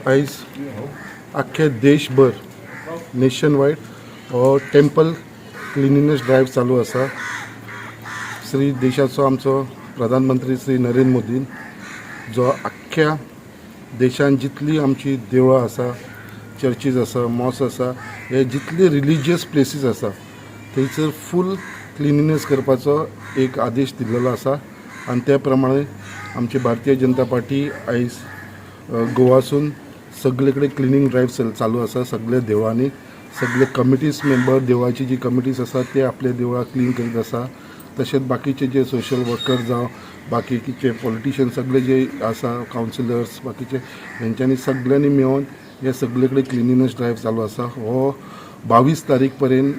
आयज आख्खे देशभर नेशन वायड हो टेम्पल क्लिनिनेस ड्रायव्ह चालू आसा. श्री देशाचो आमचो प्रधानमंत्री श्री नरेंद्र मोदीन जो आख्ख्या देशान जितली आमची देवळां आसा, चर्चीज आसा, मॉस्क आसा, हे जितली रिलिजियस प्लेसीस आसा थंयसर फूल क्लिनिनेस करपाचो एक आदेश दिल्लेलो आसा. आनी त्या प्रमाणे आमची भारतीय जनता पार्टी आयज गोवासून सगळे कडेन क्लिनींग ड्रायव्ह चालू आसा. सगल्या देवळांनी सगळे कमिटीज मेंबर, देवळाची जी कमिटीज आसा ते आपल्या देवळां क्लीन करीत आसा. तशेंच बाकीचे जे सोशल वर्कर जावं बाकीचे पॉलिटिशियन सगळे जे आसा, कावन्सिलर्स, बाकीचे, हेंच्यांनी सगळ्यांनी मेळून हे सगळे कडेन क्लिनिनेस ड्रायव्ह चालू आसा. हो 22 तारीख पर्यंत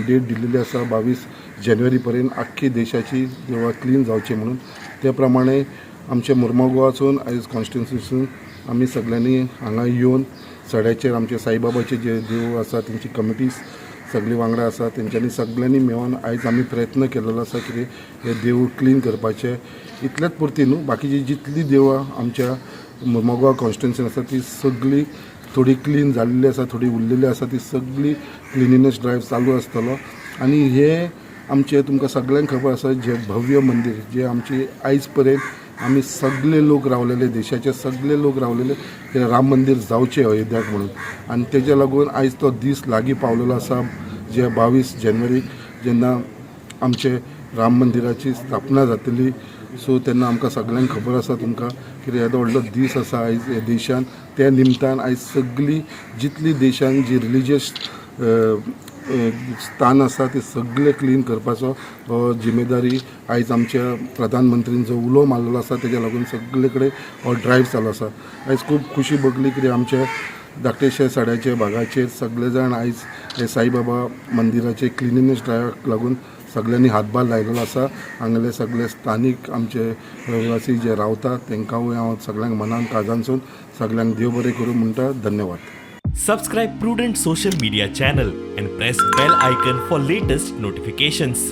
डेट दिलेली आसा, 22 जानेवारी पर्यंत आख्खी देशाची देवळां क्लीन जावची म्हणून. ते प्रमाणे आमचे मुर्मगांवासून आयज कॉन्स्टिट्युन्सीसून आमी सगळ्यांनी हांगा येवन सड्याचेर आमचे साईबाबाचे जे देवूळ आसा तेंची कमिटीज सगळी वांगडा आसा, तेंच्यांनी सगळ्यांनी मेळोन आयज आमी प्रयत्न केलेलो आसा कितें हें देवूळ क्लीन करपाचें. इतलेंच पुरती न्हू, बाकीची जितलीं देवळां आमच्या मुर्मगांव कॉन्स्टिट्युन्सीन आसा ती सगळीं थोडी क्लीन जाल्ली आसा, थोडी उरलेली आसा, ती सगळी क्लिनिनेस ड्रायव्ह चालू आसतलो. आनी हे आमचें तुमकां सगळ्यांक खबर आसा, जे भव्य मंदीर जे आमची आयज पर्यंत आमी सगळे लोक रावलेले, देशाचे सगळे लोक रावलेले की राम मंदीर जावचें अयोध्याक म्हणून. आनी तेज्या लागून आयज तो दीस लागीं पावलेलो आसा, जे 22 जानेवारीक जेन्ना आमचे राम मंदिराची स्थापना जातली. सो तेन्ना आमकां सगळ्यांक खबर आसा तुमकां कितें येदो व्हडलो दीस आसा आयज ह्या देशान. त्या निमतान आयज सगळी जितली देशान जी रिलिजियस स्थान आसा ते सगळे क्लीन करपाचो हो जिम्मेदारी आयज आमच्या प्रधानमंत्रीन जो उलो मारलेलो आसा तेज्या लागून सगळे कडेन हो ड्रायव्ह चालू आसा. आयज खूब खुशी भोगली कित्याक आमच्या धाकटेशे सड्याचे भागाचेर सगळे जाण आयज हे साईबाबा मंदिराचे क्लिनिनेस ड्रायव्हाक लागून सगळ्यांनी हातभार लायलेलो आसा. हांगले सगळे स्थानीक आमचे रहिवासी जे रावता तांकांय हांव सगळ्यांक मनान काळजानसून सगळ्यांक देव बरें करूं म्हणटा. धन्यवाद. Subscribe Prudent Social Media channel and press bell icon for latest notifications.